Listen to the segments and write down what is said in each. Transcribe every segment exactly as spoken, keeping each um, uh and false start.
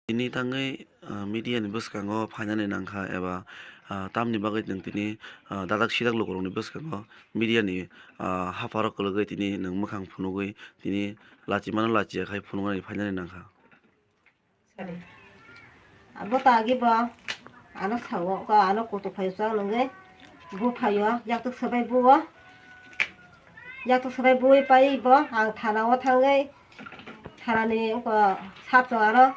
Tini tangwi, ah, media ni bwskango phainani nangkha eba, ah, tamni bagwi nwng tini, ah, dadak sidak lukurokni bwskango media ni, ah, hapharo kwlwgwi tini nwng mwkhang phunugwi tini lachimano lachiya khai phunuknani phainani nangkha. Abo ta agi bo ano sao, ko ano kutuk phai chwng nungwi bo phaio, yaktuk swbai bo o. Yaktuk swbai bui pai bo ang thana o thangwi thanani wngkha sat chwng ano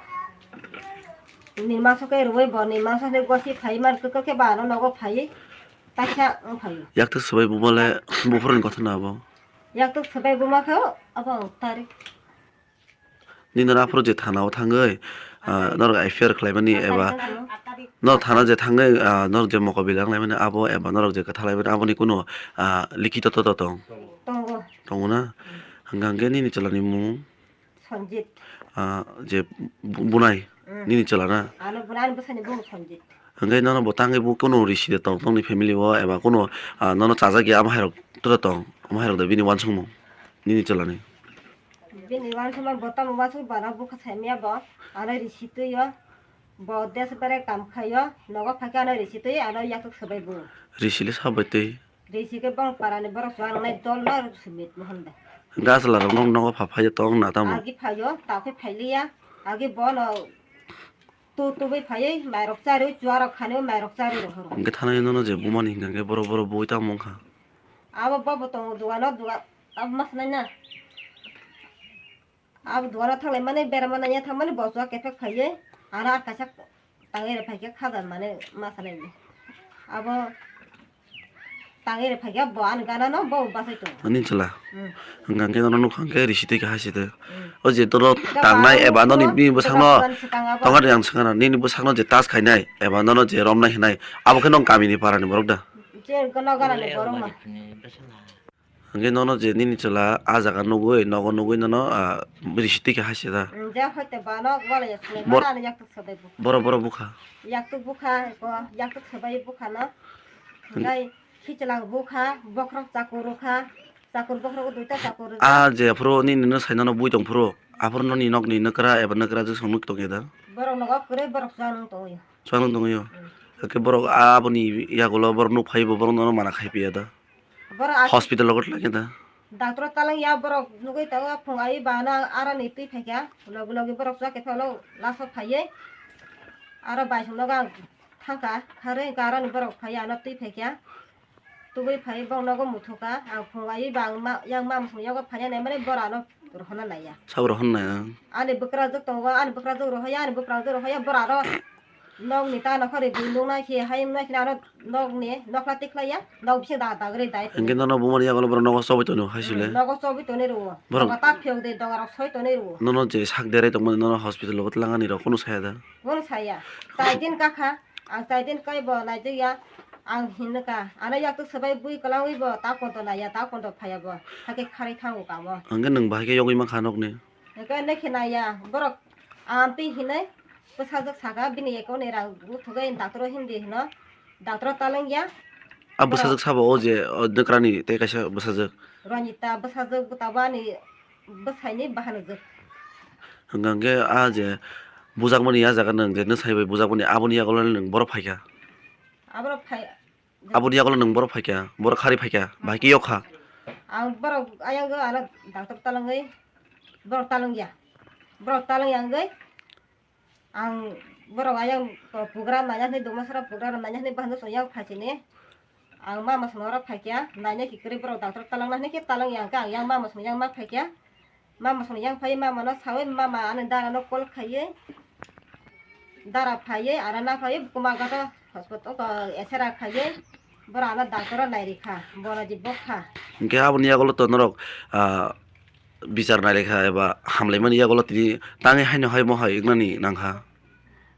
ni masa khe rwui bo ni masa ni gosi phai man khe khe ba ano nogo phai kaisa wng phaio. Yaktuk swbai buma le buphuruni kothona abo. Yaktuk swbai buma khe abo ang tarik. Nini aphuru je thana o thangwi, ah, norok F I R khlaimani eba norok thana je thangwi, ah, norok je mokobil wnglaimani abo eba norok je kwtha laimani aboni kunu, ah, likhito toto tong? Tongo. Tongo na? Hwnkha hwnkhe nini chwlani mung? Sanjit. Ah, je bu-, bunai? Mm. Nini chwla na? Ano bunai, ani bwsani bumung Sanjit. Hwnkhe nono bo tangwi bo kunu risi de tong tongni family o eba kunu, ah, nono chajak ya amo hairok tura tong? Amo hairok da bini uansukmung? Nini chwlani? Bini uansukma bo tamo uansuk bana bukha saimya bo, ano risi twi o, bo des bere kam khai o, nogo phai khe ano risi twi ano yaktuk swbai bo. Risi le sabai twi? Risi khe bong parani borok chwla nangnai dol no sumit mohon bai. Hwnkhe achwla rok nok nogo pha phai tong na tamo? Agi phai o, ta khe phai liya, agi bo no tu tubui phaiwi mairok charwi chuarok khanwi mairok charwi rohoro. Hwnkhe thanai nono je bumani hwnkha khe borok borok bui tamo wngkha? Abo bobo tongo dogano, doga-, abo masnai na. Abo dogano thanglaimani, berama nanya thangmani, bo chwla kephek phaiwi, aro a kaisa tangwi rw phaikhe khajan mani masalaini. Abo tangwi rw phaikhe bo ani ganano bo bachai tongo. Ani chwla? Hmm. Hwnkha khe nono nukha khe risi twi khe hai se de. Hmm. O je toro tangnai eba noni bini bwsakno tongkha de ang swkang nini bwsakno je touch khainai eba nono je romnai hinai abo khe nong kamini parani borok da? Je nogo ganani borok ma. Hwnkhe nono je nini chwla a jaga nugwi, nogo nugwi nono, ah, risi twi khe hai se da? Mm, je hoite ba nok wala ya swnai mano ani yaktuk swbai bukha. Borok, borok bukha? Yaktuk bukha, ko yaktuk swbai bukha no. Hwnkhe khichwlang bukha, bokhorok chakur rwkha, chakur bokhorok duita chakur rwkha. A je aphuru nini no sai nono bui tong phuru, aphuru noni nokni nokra eba nokra je song nuk tong ya da? Borok nogo kwrwi borok chwla nung tongwi. Chwla nung tongwi o? Mm. Hwnkhe borok aboni yagulo borok nuk phai bo borok nono mana khai piya da? Borok a- Hospital logot lagi da. Doctor talwng ya borok nugwi tongo phung ai bana aroni twi phaikha logi logi borok chwla khe phano laso phaiwi aro bai song nogo ang thangkha kharwi hwnkha aroni borok phaiya ano twi phaikha tubui phaiwi borok nogo muthukha ang phung ai bang ma yang ma muthung yago phaiya nai mani borok ano rohorna naiya. Sabo rohorna naiya. Ani bwkrajwk tongo ani bwkrajwk rohoya ani bwkrajwk rohoya borok aro Nokni ta nokha ri bui nuknai khe, hai wngnai khe aro nokni nokla tikhlaiya, nok bising da dagri dai tongwi. Hwnkhe nono bumani yagulo borok nogo chobwi tonwi hai sile? Hmm, nogo chobwi tonwi rwo. Borok nogo ta phiyok de doga rok soi tonwi rwo. Nono je sak derai tongmani nono hospital logo twlangani rok kunu saya da? Bono saya. Chai din kakha, ang chai din kai bo naijak ya, ang hinwi ka. Ano yaktuk swbai bui kwlangwi bo ta konto naiya, ta konto phaiya bo. Hakhe kharwi thango kamo. Hwnkhe nwng bahai khe yogwi mankha nokni? Hwnkhe nai khe naiya, borok amtwi hinwi bwsajwk saka, bini account ni rang buthugwi doctor o hindi hino, doctor o talwng ya. A bwsajwk sabo o je, o, nwkrani tei kaisa bwsajwk. Ranjita bwsajwk bwtabo ani bwsaini bahanajwk. Hwnkha hwnkhe a je bujakmani a jaga nwng je nwsai bai bujakmani aboni yagulo nwng borok phaikha. Aborok phai- Aboni yagulo nwng borok phaikha, borok kharwi phaikha, bahai khe yokha. Ang borok ayang go ano doctor talangwi, borok talangya. Borok talangya wngwi ang borok ayang pugra naina hwnwi, duma sara pugra naina hwnwi, bahai no chwng yang phaisini. Ang mama songno oro phaikha, naina kikwrwi borok doctor talangna hwnwi khe talangya, hwnkhe ang yang mama song yang ma phaikha. Mama song yang phai, mama no sawi, mama ani dara no call khaiwi, dara phaiwi, ara na phaiwi, kuma gata hospital ko esera khaiwi, bora ano doctor o nairikha, bono ji bokha. Hwnkhe aboni yagulo to norok, ah, bichar nairikha eba hamlaimani yagulo tini tangwi haino hai mohai wngnani nangkha.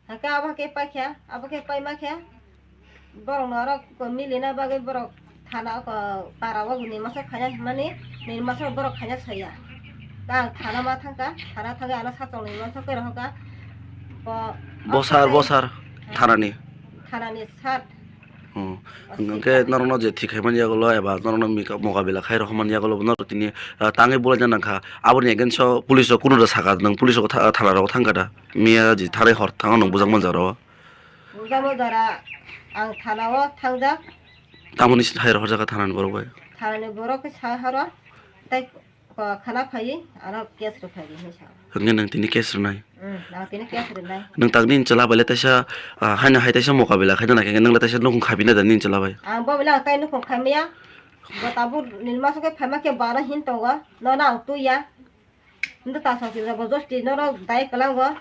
Hake abo khe paikha, abo khe paima khe borok no oro milina bagwi borok thana o para o ni masa khaina hwnmani ni masa borok khaina saya. Ta ang thana ma thangkha, thana thangwi ano sachwng ni masa khe rohorkha. Bo- Bosar, bosar, thanani. Thanani sat. Hmm. Hwnkhe norokno je thik khaimani yagulo eba norokno mika-, mokabila khai rw hwnmani yagulo norok tini, ah, tangwi bulaina nangkha. Aboni against o police rok kunu da sakha, nwng police rok tha-, thana rogo thangkha da? Miya je thanai hor thango nwng bujak manjak rw. Bujak manjak ra, ang thana o thangjak. Tamoni hai rw horjak kha thanani borok bai? Thanani borok khe sai horo, tei Ko khana phaiwi ano case rw phai di hinwi sa. Hwnkhe nwng tini case rwnai? Hmm, ang tini case rwnai. Nwng tangni chwla bai le teisa, ah, haino hai teisa mokabila khaina nai khe nwng le teisa nukhung khabi na da nini chwla bai? Ang bo belai tai nukhung khaimaya. Bo tabuk nini masa khe phaima khe bara hin tongo. Nono ang tuya. Hindu ta song si jabo josti nono dai kwlango.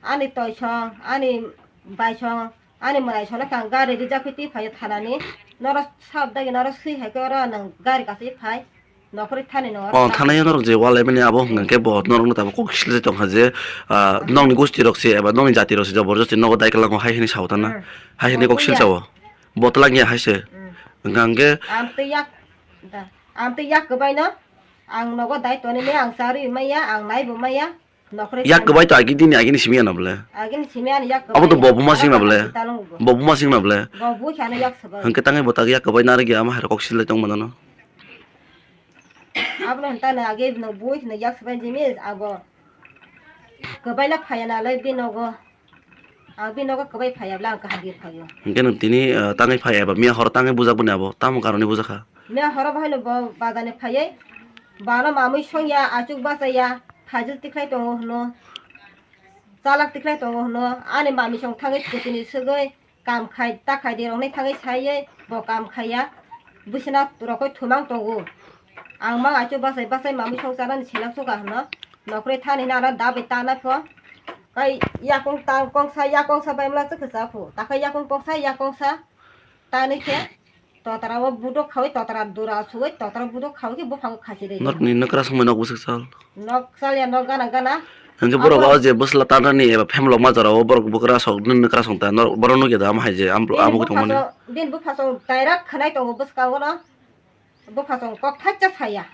Ani toi song, ani bai song, ani mwrai song no kang gari rijak phi twi phai thanani. Noro sab dagi noro swi hai khe oro nwng gari kasui phai. Nokhorwi thani no. Oh, thanai norok je wal ebani abo hwnkha khe bo norokno tabuk kok silse tongkha je, ah, nokni gosti rok se eba nokni jati rok se jabor josti nogo dai kwlango hai hwnwi sao tana. Hmm. Hai hwnwi kok silsa o. Bo twlangya hai se. Hmm. Hwnkha hwnkhe. Ang tei yak, da. Ang tei yak kwbai no. Ang nogo dai tonwi maya, ang charwi maya, ang naibo maya. Nokhorwi yak kwbai to agi dini agini simi ano bole. Agini simi ano yak kwbai. Abo to bo buma sing na bole. Bo buma sing na bole. Bo bu khana yak sabai. Hwnkhe tangwi bo tak yak kwbai narwk ya ama hai rok kok silai tong mano. Abono hinta no age no bui no yak sabai jinis abo. Kwbai la phaya na lai binogo. Ang binogo kwbai phaya bla ang kaham ge phayo. Hwnkhe nwng tini, ah, tangwi phaya eba miya horo tangwi bujak boni abo tamo karoni bujak kha? Miya horo bahai no bo bazar ni phayai. Bano mamui songya achuk bachaya phajil tikhlai tongo hwno. Chalak tikhlai tongo hwno. Ani mami song thangwi scooty ni swgwi. Kam khai ta khai de rok nai thangwi sai ye bo kam khaiya. Bwswna rokoi thumang tongo. Ang mang achu bachai bachai mamui song chanani selak suka hwno. Nokhroi thani hwnwi ano da bai ta nai pho. Kai yakung tang kongsa yakung sa bai mla chwkhe cha phu. Takhai yakung kongsa yakung sa ta nai khe. Totara o budok khawi totara dura suwi totara budok khawi khe buphango khasi de. Norokni nokra songmai nok bwswk sal. Nok salya nok gana gana. Hwnkhe borok o je bwsla tanani eba phemlok ma jora o borok bwkrasong nwng kwrasong ta norok borok nukya da omo hai je amo khe tongmani. Bini bupha song direct khwnai tongo bwskango no. Bupha song kok thaisa saya.